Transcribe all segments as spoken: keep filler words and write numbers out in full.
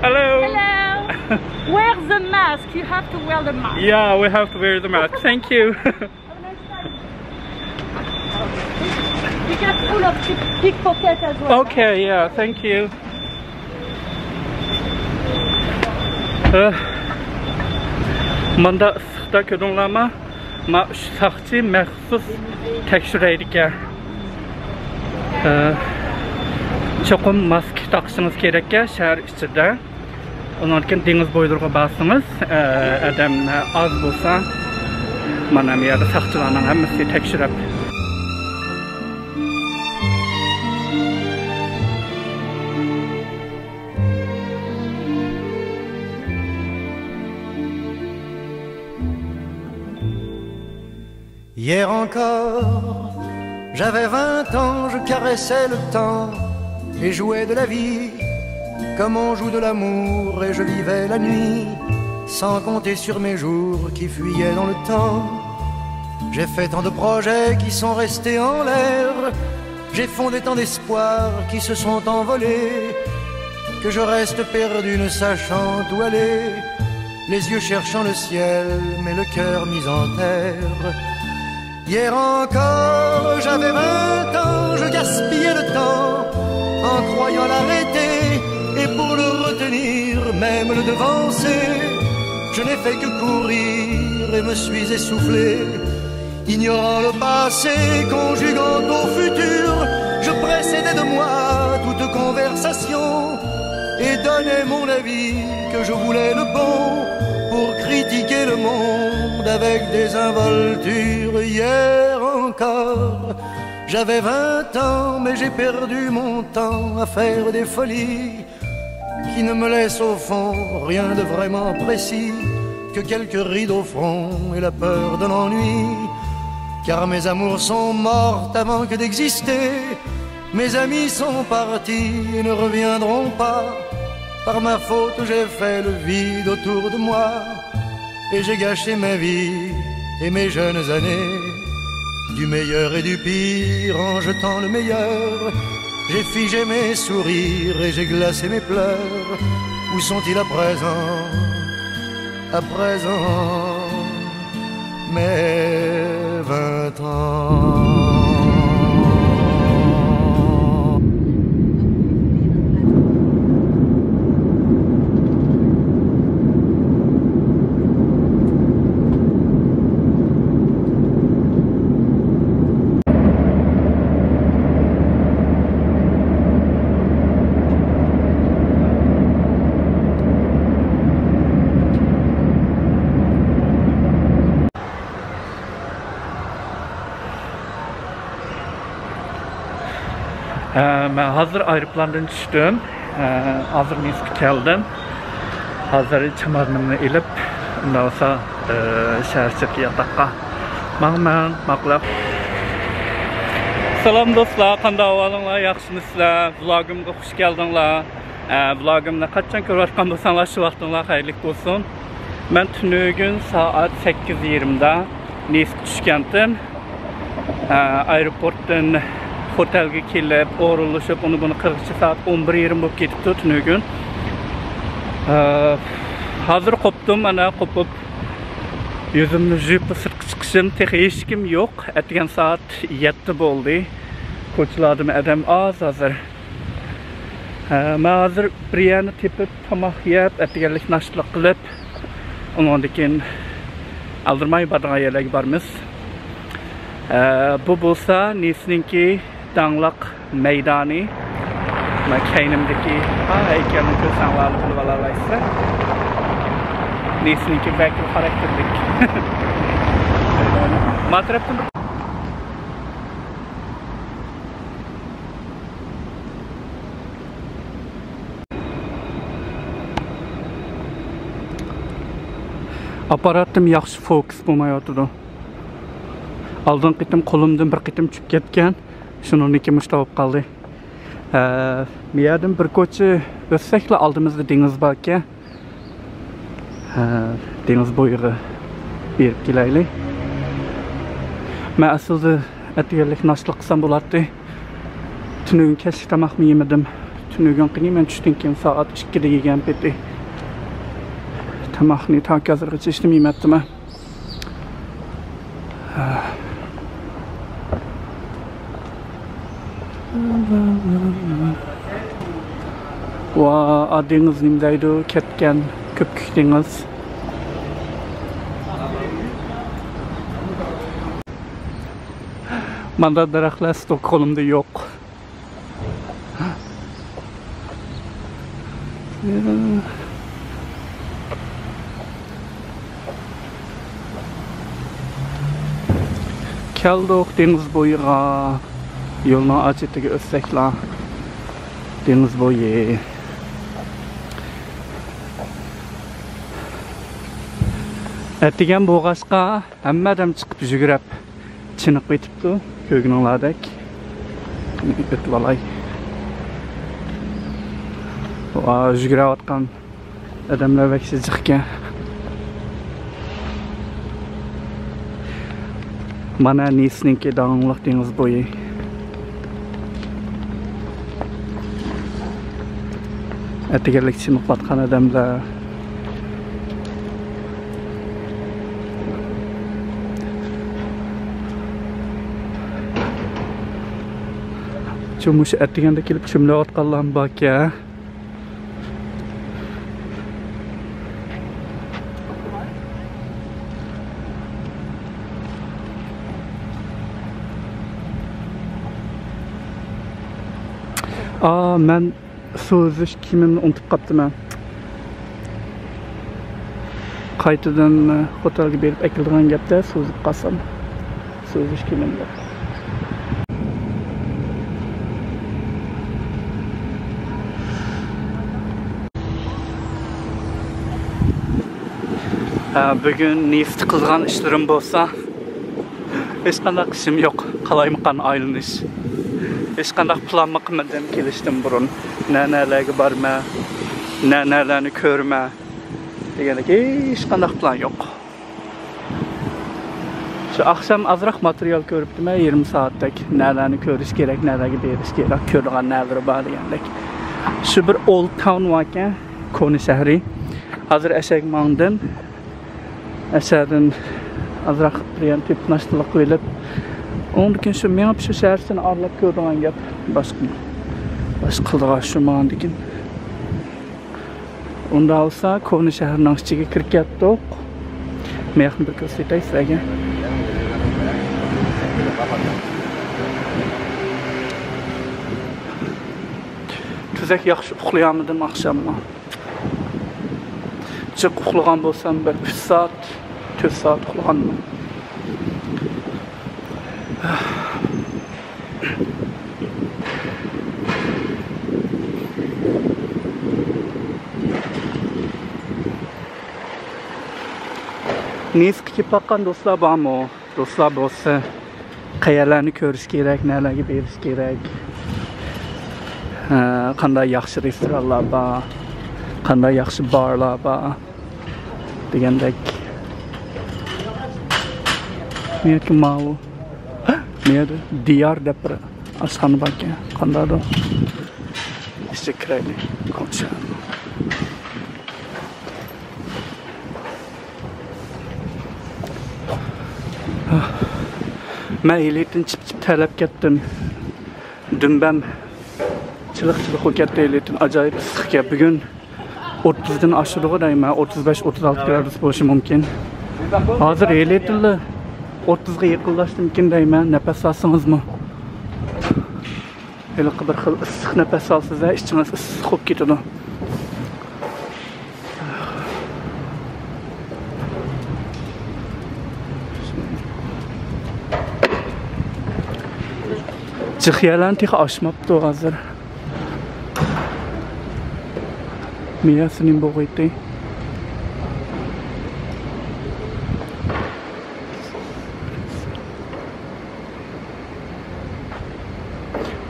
Hello. Hello. Wear the mask. You have to wear the mask. Yeah, we have to wear the mask. Thank you. Have a nice time. Be careful of pick- pickpocket as well. Okay, yeah, thank you. ئە، ماندا ئىسسىقتا كۆردۈڭلارمۇ؟ ما ئۈچ ساقچى مەخسۇس تەكشۈرەيدىكەن. ئە، چوقۇم ماسكا تاقىشىڭىز كېرەككەن شەھەر ئىچىدە. ئۇنىڭدىن كېيىن دېڭىز بويلىرىغا بارسىڭىز، ئە، ئادەم ئاز بولسا، مانا بۇ يەردە ساقچىلارنىڭ ھەممىسى تەكشۈرۈپ. Hier encore, j'avais vingt ans, je caressais le temps et jouais de la vie comme on joue de l'amour, et je vivais la nuit sans compter sur mes jours qui fuyaient dans le temps. J'ai fait tant de projets qui sont restés en l'air, j'ai fondé tant d'espoirs qui se sont envolés, que je reste perdu ne sachant où aller, les yeux cherchant le ciel, mais le cœur mis en terre. Hier encore, j'avais vingt ans, je gaspillais le temps en croyant l'arrêter, et pour le retenir, même le devancer, je n'ai fait que courir et me suis essoufflé. Ignorant le passé, conjuguant au futur, je précédais de moi toute conversation et donnais mon avis que je voulais le bon pour critiquer le monde avec désinvolture. Hier encore, j'avais vingt ans, mais j'ai perdu mon temps à faire des folies qui ne me laisse au fond rien de vraiment précis que quelques rides au front et la peur de l'ennui. Car mes amours sont mortes avant que d'exister, mes amis sont partis et ne reviendront pas. Par ma faute, j'ai fait le vide autour de moi. Et j'ai gâché ma vie et mes jeunes années. Du meilleur et du pire, en jetant le meilleur, j'ai figé mes sourires et j'ai glacé mes pleurs. Où sont-ils à présent ? À présent, mes vingt ans. ھە، مەن ھازىر ئايروپىلاندىن چۈشتۈم. ھە، ھازىر نىسقا كەلدىم. ھازىر چامادىنىمنى ئېلىپ، ئۇنداق بولسا، ھە، شەھەر ئىچىدىكى ياتاققا ماڭىمەن. ماقۇل. سالام دوستلار، قانداق ئەھۋالىڭلار؟ ياخشىمۇسىلەر؟ ۋلوگىمغا خۇش كەلدىڭلار. ئە، ۋلوگىمنى قاچان كۆرۈۋاتقان بولساڭلار، شۇ ۋاقتىڭلار خەيرلىك بولسۇن. مەن تۈنۈگۈن سائەت سەككىز يېرىمدا نىسقا چۈشكەنتىم. ئە، ئايروپورتتىن خوتەلگە كېلىپ، ئورۇنلىشىپ، ئۇنى بۇنى قىلغۇچە سائەت ئون بىر يېرىم بولۇپ كېتىپتۇ تۈنۈگۈن. ئە، ھازىر قوپتۇم، ئەنە قوپۇپ، يۈزۈمنى يۇيۇپلا سىرتقا چىقىشىم، تېخى ھېچكىم يوق. ئەتىگەن سائەت يەتتە بولدى. كوچىلاردىمۇ ئادەم ئاز ھازىر. ھە، مەن ھازىر بىر يەرنى تېپىپ، تاماق يەپ، ئەتىگەنلىك ناشتىلىق قىلىپ، ئۇنىڭدىن كېيىن ئالدىرىماي بارىدىغان يەرلەرگە بارىمىز. ھە، بۇ بولسا نىسنىڭكى داڭلىق مەيدانى. مانا كەينىمدىكى، ھا، ھەيكەلنى كۆرسەڭلارلا بىلىپ ئالالايسىلەر. نىسنىڭكى ۋەكىل خاراكتېرلىك. ما تەرەپتىن ئاپپاراتىم ياخشى فوكۇس بولمايۋاتىدۇ. ئالدىنقى قېتىم قولۇمدىن بىر قېتىم چۈشۈپ كەتكەن. شۇنىڭدىن كېيىن مۇشۇنداق بولۇپ قالدى. ھە، بۇ يەردىن بىر كوچا ئۆتسەكلا ئالدىمىزدا دېڭىز باركەن. ھە، دېڭىز بويىغا بېرىپ كېلەيلى. مەن ئەسلىدە ئەتىگەنلىك ناشتىلىق قىلسام بولاتتى. تۈنۈگۈن كەچلىك تاماقمۇ يېمىدىم. بۈگۈنكىنى مەن چۈشتىن كېيىن سائەت ئىككىدە يېگەن پېتى. تاماقنى تاكى ھازىرغىچە ھېچنېمە يېمەپتىمەن. ۋا، ئا، دېڭىز نېمە دەيدۇ؟ كەتكەن كۆپكۆك دېڭىز. ماندا دەرەخلەر ستوكھولمدا يوق. كەلدۇق دېڭىز بويىغا. يولنىڭ ئاچىتىگە ئۆتسەكلا، دېڭىز بويى. ئەتىگەن بولغاچقا، ھەممە ئادەم چىقىپ يۈگۈرۈپ چېنىقىپ كېتىپتۇ، كۆرگىنىڭلاردەك. ئۆتۈۋالاي. ۋا، يۈگۈرۈۋاتقان ئادەملەر بەك جىقكەن. مانا نىسنىڭكى داڭلىق دېڭىز بويى. ئەتىگەنلىك چېنىقىۋاتقان ئادەملەر. شۇ مۇشۇ ئەتىگەندە كېلىپ چۆمۈلۈۋاتقانلارمۇ باركەن. ئا، مەن سۇ ئۈزۈش كىيىمىمنى ئۇنتۇپ قاپتىمەن. قايتىدىن خوتەلگە بېرىپ ئەكېلىدىغان گەپتە، سۇ ئۈزۈپ قالسام. سۇ ئۈزۈش كىيىمىم يوق. ھە، بۈگۈن نىستا قىلغان ئىشلىرىم بولسا، ھېچقانداق ئىشىم يوق، قالايمىقان ئايلىنىش. ھېچقانداق پىلانمۇ قىلمىدىم كېلىشتىن بۇرۇن. نە نەلەرگە بارىمەن، نە نەلەرنى كۆرىمەن دېگەندەك ھېچقانداق پىلان يوق. شۇ ئاخشام ئازراق ماتېرىيال كۆرۈپتىمەن، يېرىم سائەتتەك. نەلەرنى كۆرۈش كېرەك، نەلەرگە بېرىش كېرەك، كۆرىدىغان نەلىرى بار دېگەندەك. شۇ بىر ئولد تاون باركەن، كونا شەھىرى. ھازىر ئەشەگە ماڭدىم. ئەشەدىن ئازراق بىر يەرنى تېپىپ ناشتىلىق قىلىپ، ئۇنىڭدىن كېيىن شۇ مېڭىپ شۇ شەھەرچىنى ئارىلاپ كۆرىدىغان گەپ. باشقا، باشقا قىلىدىغان شۇ ماڭغاندىن كېيىن. ئۇنداق بولسا، كونا شەھەرنىڭ ئىچىگە كىرىپ كەتتۇق. مەن ياقنى بىر كۆرسىتەي سىلەرگە. تۈزەك ياخشى ئۇخلىيالمىدىم ئاخشاممۇ. جىق ئۇخلىغان بولسام، بىر ئۈچ سائەت، تۆت سائەت ئۇخلىغانمەن. نىسقا كېلىپ باققان دوستلار بارمۇ؟ دوستلار بولسا، قەيەرلەرنى كۆرۈش كېرەك، نەلەرگە بېرىش كېرەك، ھە، قانداق ياخشى رېستورانلار بار، قانداق ياخشى بارلار بار دېگەندەك. نېمىكى ماۋۇ؟ نېمىدە؟ دىيار دەپ بىر ئاشخانا باركەن. قانداقدۇ؟ ئىچىگە كىرەيلى. مەن ھېلىتىن چىپ-چىپ تەرلەپ كەتتىم. دۈمبەم چىلىق-چىلىق بولۇپ كەتتى ھېلىتىن. ئاجايىپ ئىسسىق ئىكەن. بۈگۈن ئوتتۇزدىن ئاشىدىغۇ دەيمەن. ئوتتۇز بەش، ئوتتۇز ئالتە گرادۇس بولۇشى مۇمكىن. ھازىر ھېلىتىنلا ئوتتۇزغا يېقىنلاشتىمىكىن دەيمەن. نەپەس ئالسىڭىزمۇ ھېلىقى بىر خىل ئىسسىق نەپەس ئالسىز، ئىچىڭىز ئىسسىق بولۇپ كېتىدۇ. جىخيەلەن تېخى ئاشماپتۇ ھازىر. مىيەسىنىڭ بوغۇيتى.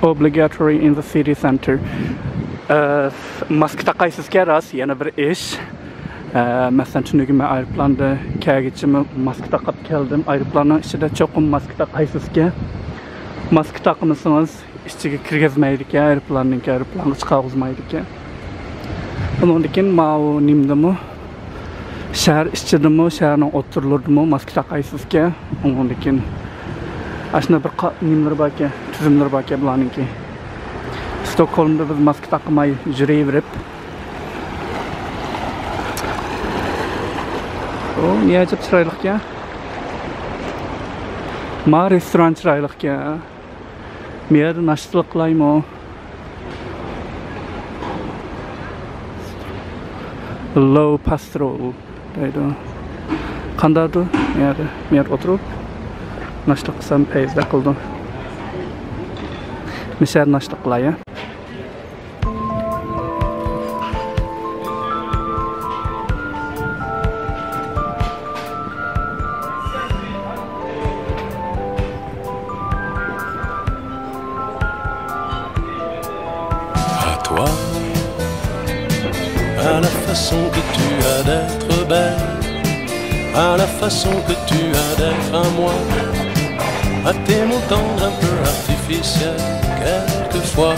Obligatory in the city center. ئە، ماسكا تاقايسىزكەن، راست، يەنە بىر ئىش. ئە، مەسىلەن، تۈنۈگۈن مەن ئايروپىلاندا كەلگۈچىمۇ ماسكا تاقاپ كەلدىم. ئايروپىلاننىڭ ئىچىدە چوقۇم ماسكا تاقايسىزكەن. ماسكا تاقىمىسىڭىز، ئىچىگە كىرگۈزمەيدىكەن، ئايروپىلاننىڭكى ئايروپىلانغا چىقارغۇزمايدىكەن. ئۇنىڭدىن كېيىن ماۋۇ نېمىدىمۇ، شەھەر ئىچىدىمۇ، شەھەرنىڭ ئوتتۇرىلىرىدىمۇ ماسكا تاقايسىزكەن. ئۇنىڭدىن كېيىن ئاشۇنداق بىر قا-، نېمىلىرى باركەن، تۈزۈملىرى باركەن بۇلارنىڭكى. ستوكھولمدا بىز ماسكا تاقىماي يۈرۈۋېرىپ. ئۇ نى ئەجەب چىرايلىقكەن. ما رېستوران چىرايلىقكەن. مۇ يەردە ناشتىلىق قىلايمۇ؟ Low Pastoral دەيدۇ. قانداقدۇ؟ مۇ يەردە، مۇ يەردە ئولتۇرۇپ ناشتىلىق قىلسام پەيزە قىلىدۇ. مۇشۇ يەردە ناشتىلىق قىلاي، ھە؟ À toi, à la façon que tu as d'être belle, à la façon que tu as d'être à moi, à tes mots tendres un peu artificiels quelquefois.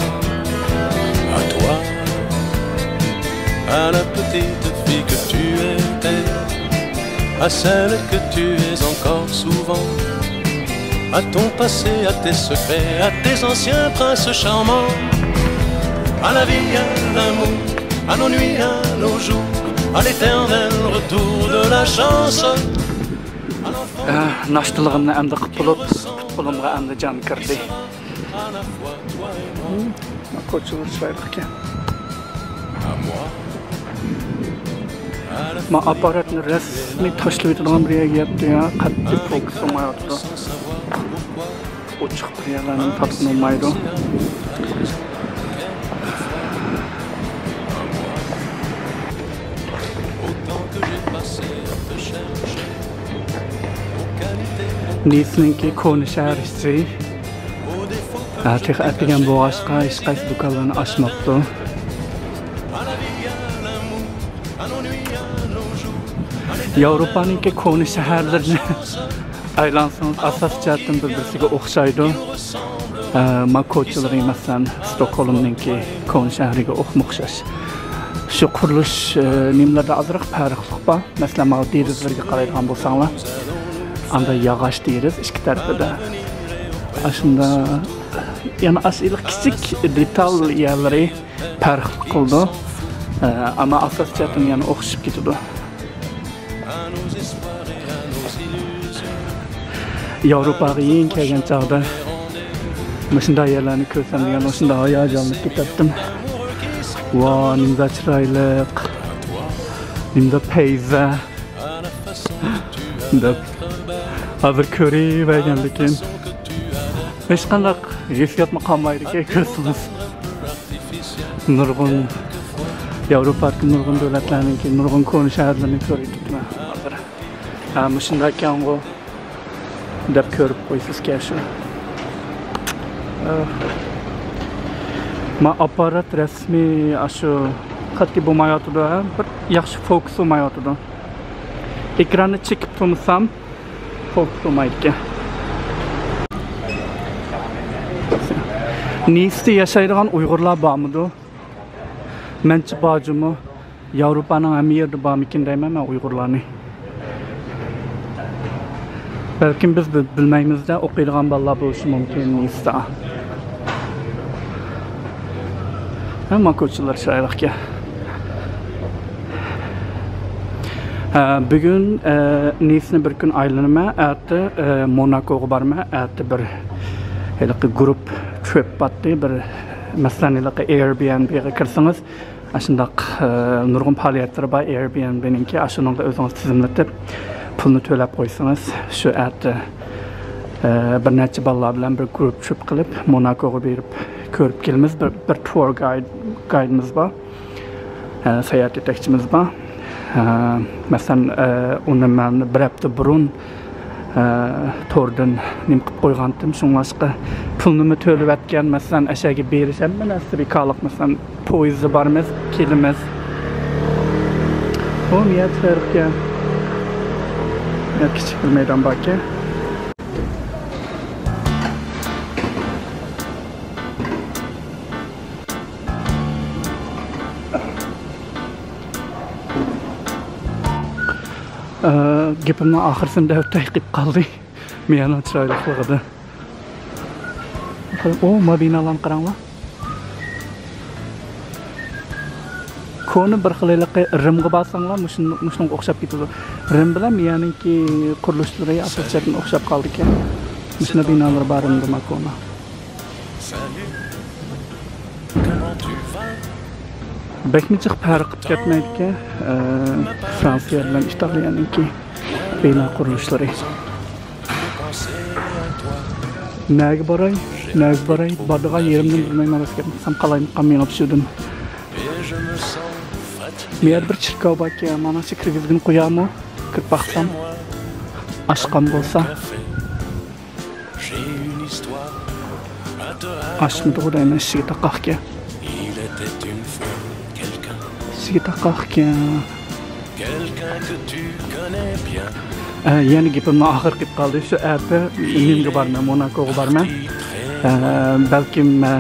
À toi, à la petite fille que tu étais, à celle que tu es encore souvent, à ton passé, à tes secrets, à tes anciens princes charmants, à la vie, à l'amour, à nos nuits, à nos jours, à l'éternel retour de la chance, à l'enfant. ئە، ناشتىلىقىمنى ئەمدى قىلىپ بولۇپ، پۇت-قولۇمغا ئەمدى جان كىردى. كوچىلار چىرايلىق ئىكەن. ما ئاپپاراتنى رەسمىي تاشلىۋېتىدىغان بىر يەرگە يەتتى يا، قەتئىي فوكۇس بولمايۋاتىدۇ. ئوچۇق بىر يەرلەرنى تارتقىلى بولمايدۇ. نىسنىڭكى كونا شەھەر ئىچى. ھە، تېخى ئەتىگەن بولغاچقا، ھېچقايسى دۇكانلارنى ئاچماپتۇ. ياۋروپانىڭكى كونا شەھەرلىرىنى ئايلانسىڭىز، ئاساسىي جەھەتتىن بىر-بىرسىگە ئوخشايدۇ. ھە، ما كوچىلىرى، مەسىلەن، ستوكھولمنىڭكى كونا شەھىرىگە ئوخمۇ ئوخشاش. شۇ قۇرۇلۇش، ئە، نېمىلىرىدە ئازراق پەرقلىق بار. مەسىلەن، ماۋۇ دېرىزىلىرىگە قارايدىغان بولساڭلار، ئاندا ياغاچ دېرىز ئىككى تەرىپىدە. ئاشۇندا يەنە ئاشۇ كىچىك دېتال يەرلىرى پەرق قىلىدۇ. ئە، ئەمما ئاساسىي جەھەتتىن يەنە ئوخشىشىپ كېتىدۇ. ياۋروپاغا يېڭى كەلگەن چاغدا مۇشۇنداق يەرلەرنى كۆرسەم دېگەن، مۇشۇنداق ھاياجانلىنىپ كېتەتتىم. ۋا، نېمىدا چىرايلىق، نېمىدا پەيزە دەپ، ھازىر كۆرۈۋەرگەندىكىن ھېچقانداق ھېسسىياتمۇ قالمايدىكەن، كۆرسىڭىز. نۇرغۇن، ياۋروپادىكى نۇرغۇن دۆلەتلەرنىڭكى نۇرغۇن كونا شەھەرلىرىنى كۆرۈۋېتىپتىمەن ھازىر. ھە، مۇشۇنداككەنغۇ دەپ كۆرۈپ قويىسىزكەن شۇ. ما ئاپپارات رەسمىي ئاشۇ قەتئىي بولمايۋاتىدۇ، ھە؟ بىر ياخشى فوكۇس بولمايۋاتىدۇ. ئېكراننى چېكىپ تۇرمىسام، فوكۇس بولمايدىكەن. نىستا ياشايدىغان ئۇيغۇرلار بارمىدۇ؟ مەنچە بار جۇمۇ. ياۋروپانىڭ ھەممە يېرىدە بارمىكىن دەيمەن مەن ئۇيغۇرلارنى. بەلكىم بىز بىل-، بىلمەيمىز-دە، ئوقۇيدىغان بالىلار بولۇشى مۇمكىن نىستا. ھەممە كوچىلار چىرايلىقكەن. ھە، بۈگۈن، ئە، نىسنى بىر كۈن ئايلىنىمەن، ئەتە، ئە، موناكوغا بارىمەن، ئەتە بىر ھېلىقى گۇرۇپ ترىپ باتتى، بىر، مەسىلەن، ھېلىقى ئېيربىئېنبىغا كىرسىڭىز، ئاشۇنداق، ئە، نۇرغۇن پائالىيەتلىرى بار ئېيربىئېنبىنىڭكى، ئاشۇنىڭدا ئۆزىڭىز تىزىملىتىپ، پۇلنى تۆلەپ قويسىڭىز، شۇ ئەتە، ئە، بىر نەچچە بالىلار بىلەن بىر گۇرۇپ ترىپ قىلىپ، موناكوغا بېرىپ كۆرۈپ كېلىمىز. بىر، بىر تۇر گايد، گايدىمىز بار. ئە، ساياھەت يېتەكچىمىز بار. ئە، مەسىلەن، ئە، ئۇنى مەن بىر ھەپتە بۇرۇن، ئە، توردىن نېمە قىلىپ قويغانتىم. شۇڭلاشقا پۇلنىمۇ تۆلىۋەتكەن، مەسىلەن، ئەشەگە بېرىش ھەممە نەرسە بىكارلىق. مەسىلەن، پويىزدا بارىمىز، كېلىمىز. بۇ نىيەت فەرقكەن. يا كىچىك بىر مەيدان باركەن. ئە، گېپىمنىڭ ئاخىرسىنى دەۋېتەي، قېلىپ قالدى. مىيانىڭ چىرايلىقلىقىدا. ئۇ، ما بىنالارنى قاراڭلار. كونا بىر خىل ھېلىقى رىمغا بارساڭلار، مۇشۇن-، مۇشۇنىڭغا ئوخشاپ كېتىدۇ. رىم بىلەن مىيانىڭكى قۇرۇلۇشلىرى ئاساسىي جەھەتتىن ئوخشاپ قالىدىكەن. مۇشۇنداق بىنالىرى بار رىمدا، ما كونا. بەكمۇ جىق پەرق قىلىپ كەتمەيدىكەن، ئە، فرانسىيە بىلەن ئىتالىيەنىڭكى بىنا قۇرۇلۇشلىرى. نەگە باراي، نەگە باراي، بارىدىغان يېرىمدىن بىلمەيمەن، راست گەپنى قىلسام، قالايمىقان مېڭىپ شۇدىن. مۇ يەردە بىر چېركاۋ باركەن، مانا شۇ كىرگۈزگىنى قويامۇ؟ كىرىپ باقسام، ئاچقان بولسا. ئاچمىدىغۇ دەيمەن، ئىشىكى تاقاقكەن. ئىشىكى تاقاقكەن. ئە، يەنە گېپىمنىڭ ئاخىرى قېلىپ قالدى. شۇ ئەتە نېمىگە بارىمەن، موناكوغا بارىمەن. ئە، بەلكىم، ئە،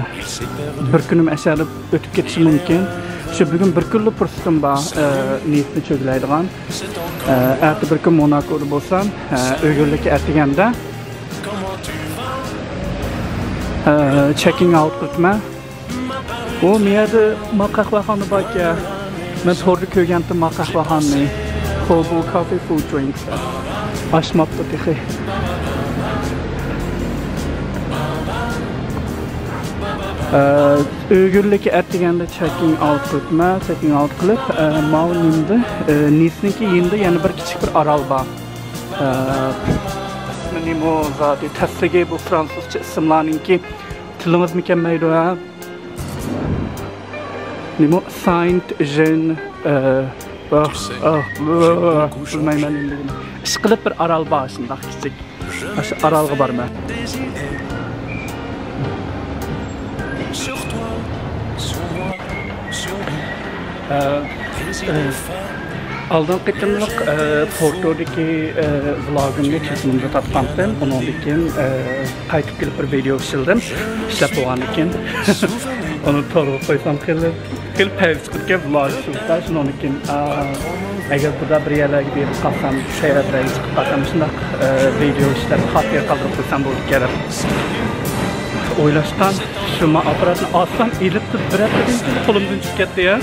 بىر كۈنۈم ئەشەدە ئۆتۈپ كېتىشى مۇمكىن. شۇ بۈگۈن بىر كۈنلا پۇرسىتىم بار، ئە، نىسنى چۆگىلەيدىغان. ئە، ئەتە بىر كۈن موناكودا بولسام، ئە، ئۆگۈنلۈككە ئەتىگەندە، ئە، چېكىڭ ئاۋۇت قىلىپمەن. ئۇ مۇ يەردە ما قەھۋەخانا باركەن. مەن توردا كۆرگەنتىم ما قەھۋەخانىنى. كوبو كافې فۇد درىنكس. ئاچماپتۇ تېخى. ئە، ئۆگۈنلۈككە ئەتىگەندە چېكىڭ ئاۋۇت قىلىپمەن. چېكىڭ ئاۋۇت قىلىپ، ئە، ماۋۇ نېمىدە، ئە، نىسنىڭكى يېنىدا يەنە بىر كىچىك بىر ئارال بار. ئە، ئىسمى نېمە زادى؟ تەسلىگى بۇ فرانسۇزچە ئىسىملارنىڭكى. تىلىڭىزمۇ كەلمەيدۇ، ھە؟ نېمە؟ ساينت ژېن، ئە، ئاھ، ئاھ، بىلمەيمەن ئەمدى. ئىشقىلىپ بىر ئارال بار، شۇنداق كىچىك. ئاشۇ ئارالغا بارىمەن. ئە، ئە، ئالدىنقى قېتىملىق، ئە، پورتودىكى، ئە، ۋلوگىمنى چېكىمدە تارتقانتىم. ئۇنىڭدىن كېيىن، ئە، قايتىپ كېلىپ بىر ۋىدېئو ئىشلىدىم. ئىشلەپ بولغاندىن كېيىن ئۇنى تورغا قويسام خېلى، خېلى پەيزى چىقىدىكەن ۋلوگ ئىشلىتىش. شۇنىڭدىن كېيىن، ئە، ئەگەر بۇدا بىر يەرلەرگە بېرىپ قالسام، سەياھەتلەرگە چىقىپ قالسام، شۇنداق، ئە، ۋىدېئو ئىشلەپ خاتىرە قالدۇرۇپ قويسام بولىدىكەن دەپ ئويلاشقان. شۇ ما ئاپپاراتنى ئالسام، ئېلىپ تۇرۇپ بىر ھەپتىدىن كېيىن قولۇمدىن چۈشۈپ كەتتى يا.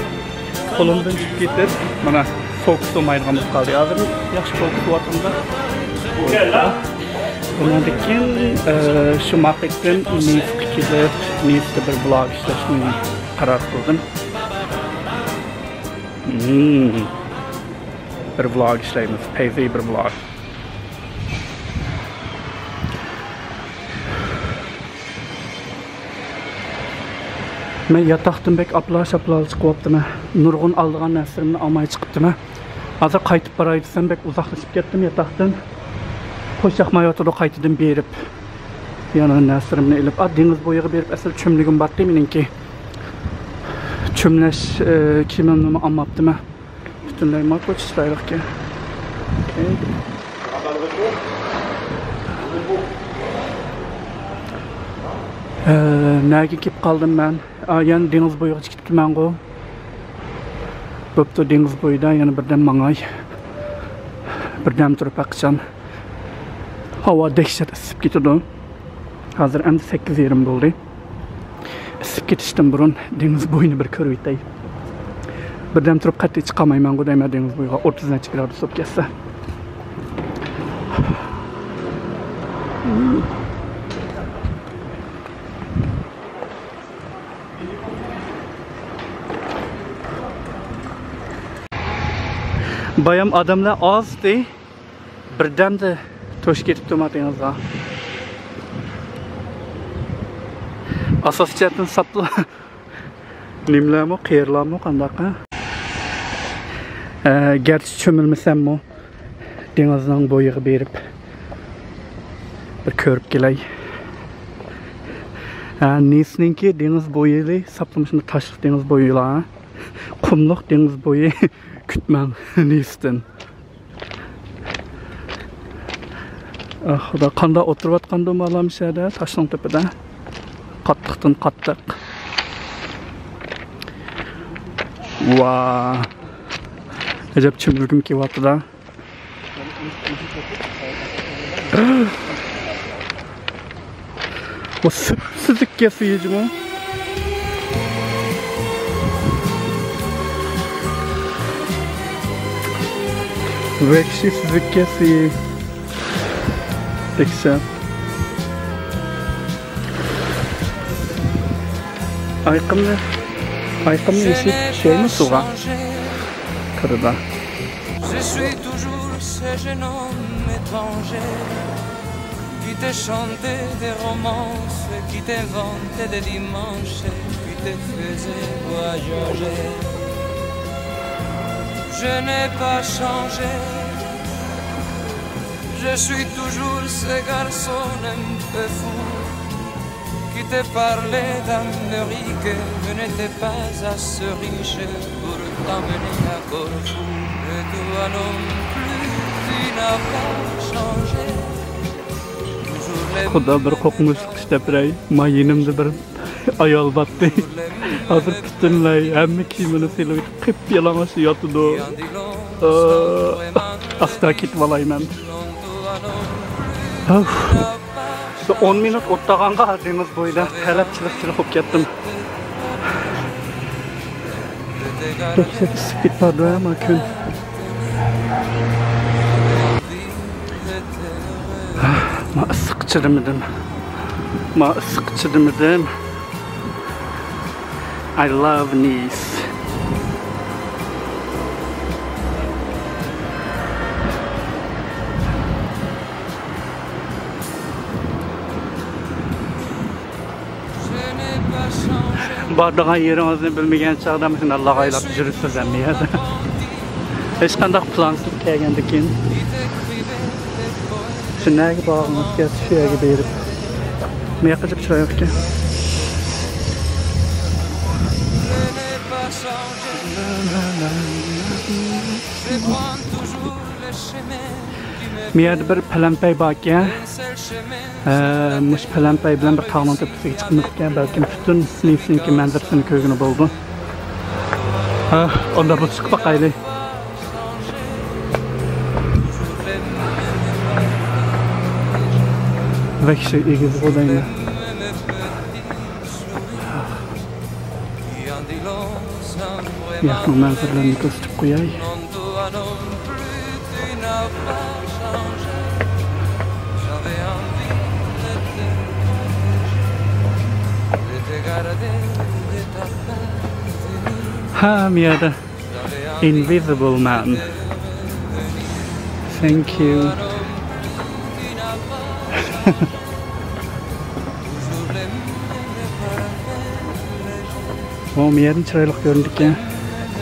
قولۇمدىن چۈشۈپ كېتىپ، مانا، فوكۇس بولمايدىغان بولۇپ قالدى. ھازىر ياخشى فوكۇس بولۇۋاتىمدا. بۇنىڭدىن كېيىن، ئە، شۇ ما قېتىم نىسقا كېلىپ، نىستا بىر ۋلوگ ئىشلەشنى قارار قىلدىم. مم. بىر ۋلوگ ئىشلەيمىز، پەيزى بىر ۋلوگ. مەن ياتاقتىن بەك ئاپلا-شاپلا چىقىۋاپتىمەن. نۇرغۇن ئالىدىغان نەرسىلىرىمنى ئالماي چىقىپتىمەن. ھازىر قايتىپ باراي دېسەم، بەك ئۇزاقلىشىپ كەتتىم ياتاقتىن. خوش ياقمايۋاتىدۇ قايتىدىن بېرىپ يەنە نەرسىلىرىمنى ئېلىپ. ئا، دېڭىز بويىغا بېرىپ، ئەسلى چۆملىگۈم بارتتى مېنىڭكى. چۆملەش، ئە، كىيىمىمنىمۇ ئالماپتىمەن. پۈتۈنلەي ماكو چىرايلىقكەن. ئە، نەگە كېلىپ قالدىم مەن؟ ئا، يەنە دېڭىز بويىغا چىقىپ كېتىمەنغۇ. بوپتۇ، دېڭىز بويىدا يەنە بىردەم ماڭاي. بىردەم تۇرۇپ ھەقىچان. ھاۋا دەھشەت ئىسسىپ كېتىدۇ. ھازىر ئەمدى سەككىز يېرىم بولدى. ئىسسىپ كېتىشتىن بۇرۇن دېڭىز بويىنى بىر كۆرۈۋېتەي. بىردەم تۇرۇپ قەتئىي چىقالمايمەنغۇ دەيمەن دېڭىز بويىغا، ئوتتۇز نەچچە گرادۇس بولۇپ كەتسە. بايام ئادەملەر ئازدى. بىردەمدە توشۇپ كېتىپتۇ ما دېڭىزغا. ئاساسىي جەھەتتىن ساپلا نېمىلەرمۇ، قېرىلارمۇ قانداق، ھە؟ ئە، گەرچە چۆمۈلمىسەممۇ، دېڭىزنىڭ بويىغا بېرىپ بىر كۆرۈپ كېلەي. ھە، نىسنىڭكى دېڭىز بويى ساپلا مۇشۇنداق تاشلىق دېڭىز بويىلا. قۇملۇق دېڭىز بويى كۈتمەڭ نىستىن. ئاھ، خۇدا، قانداق ئولتۇرۇۋاتقاندۇ مالا مۇشەدە، تاشنىڭ تۆپىدە. قاتتىقتىن قاتتىق. ۋا. ئەجەب چۆمۈلگۈم كېلىۋاتىدۇ. بۇ سۈپسۈزۈككەن سۈيى جۇمۇ. ۋەھشىي سۈزۈككەن سۈيى. تەكشى. ئايقىمنى، ئايقىمنى يېشىپ چۈشەيمۇ سۇغا؟ قىرىدا. Je suis toujours ce jeune homme étranger qui te chantait des romances, qui t'inventait des dimanches, qui te faisait voyager. Je n'ai pas changé. Je suis toujours ce garçon un peu fou qui te parlait d'Amérique. Je n'étais pas assez riche pour t'emmener à Corfou. Et toi non plus, tu n'as pas changé. Toujours les خۇدا بىر قورقۇنچلۇق ئىش دەپ بېرەي. ما يېنىمدا بىر ئايال باتتى. ھازىر پۈتۈنلەي ھەممە كىيىمىنى سېلىۋېتىپ، قىپيالىڭاچ ياتىدۇ. ئاستا كېتىۋالايمەن. ئۇف. بىر ئون مىنۇت ئولتۇرغانغا دېڭىز بويىدا تەرلەپ چىلىق-چىلىق بولۇپ كەتتىم. دەھشەت ئىسسىپ كېتىۋاتىدۇ ھە، ما كۈن. ما ئىسسىققا چىدىمىدىم. ما ئىسسىققا چىدىمىدىم. I love Nice. بارىدىغان يېرىڭىزنى بىلمىگەن چاغدا مۇشۇنداق لاغايلاپ يۈرىسىز ھەممە يەردە. ھېچقانداق پىلانسىز كەلگەندىكىن شۇ نەگە بارغۇڭىز كەلسە شۇ يەرگە بېرىپ. مۇياققا جىق چىرايلىق ئىكەن. مۇ يەردە بىر پەلەمپەي باركەن. ھە، مۇشۇ پەلەمپەي بىلەن بىر تاغنىڭ تۆپىسىگە چىقمىدىكەن، بەلكىم پۈتۈن نىسنىڭكى مەنزىرىسىنى كۆرگىلى بولىدۇ. ھە، ئۇندا بىر چىقىپ باقايلى. ۋەھشىي ئېگىز بۇ دەيمەن. ياقنىڭ مەنزىرىلىرىنى كۆرسىتىپ قوياي. ھە، مۇ يەردە Invisible Man. Thank you. ئۇ مۇ يەردىن چىرايلىق كۆرۈنىدىكەن.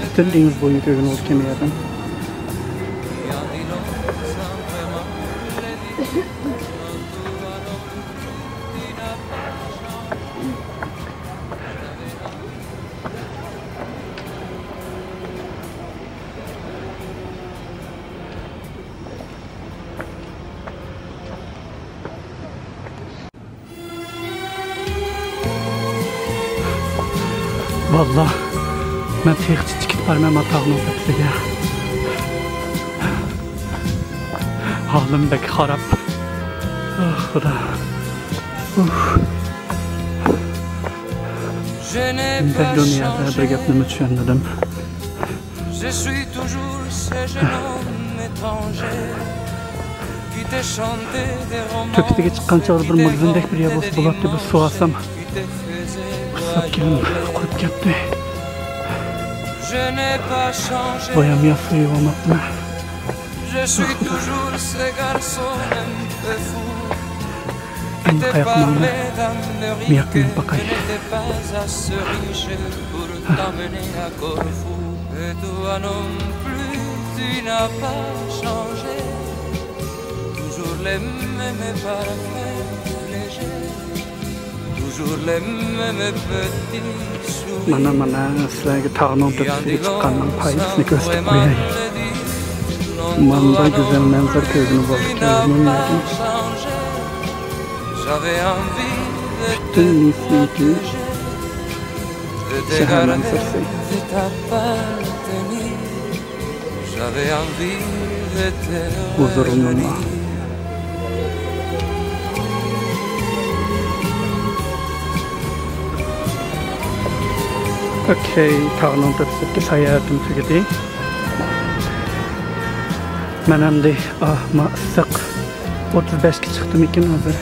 پۈتۈن دېڭىز بويىنى كۆرگىلى بولىدىكەن مۇ يەردىن. ۋاللا، مەن تېخىچە تىكىپ بارىمەن ما تاغنىڭ تەپىسىگە. ھالىم بەك خاراب. ئاھ، خۇدا. ئۇھ. مەن دۇنيادا بىر گەپنىمۇ چۈشەنمىدىم. تۆپىسىگە چىققان چاغدا بىر ماگىزىندەك بىر يەر بولسا بولاتتى، بىر سۇ ئالسام. قۇسساپ كېلىم قۇرۇپ كەتتى. بايام ياز سۇيى بولماپتىمەن. ئەمدى قاياققا ماڭىمەن؟ مۇياققا مېڭىپ باقاي. مانا، مانا، سىلەرگە تاغنىڭ تۆپىسىگە چىققاننىڭ پايدىسىنى كۆرسىتىپ قوياي. مانداق گۈزەل مەنزىرە كۆرگىلى بولىدىكەن. پۈتۈن نىسنىڭكى شەھەر مەنزىرىسى. J'avais envie de ھۇزۇرۇڭلار. ئوكەي، تاغنىڭ تۆپىسىدىكى ساياھىتىم تۈگىدى. مەن ئەمدى، ئاھ، ما ئىسسىق. ئوتتۇز بەشكە چىقتىمىكىن ھازىر؟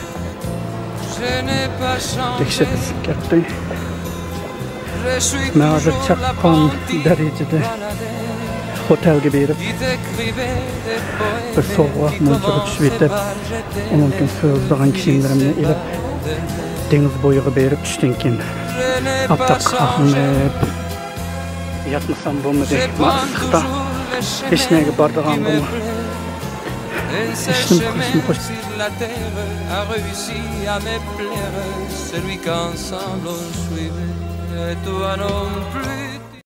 دەھشەت ئىسسىق كەتتى. مەن ھازىر چاققان دەرىجىدە خوتەلگە بېرىپ، بىر سوغۇق مۇنچىغا چۈشۈۋېتىپ، ئۇنىڭدىن كېيىن سوزۇلغان كىيىملىرىمنى ئېلىپ، دېڭىز بويىغا بېرىپ، چۈشتىن كېيىن ئاپتاپقا قاقلىنىپ ياتمىسام بولمىدى. ما ئىسسىقتا ھېچنەگە بارىدىغانغىمۇ، ھېچنېمە قىلىشمۇ خوش. La terre a réussi à me plaire, celui qu'ensemble on suivait. Et toi non plus,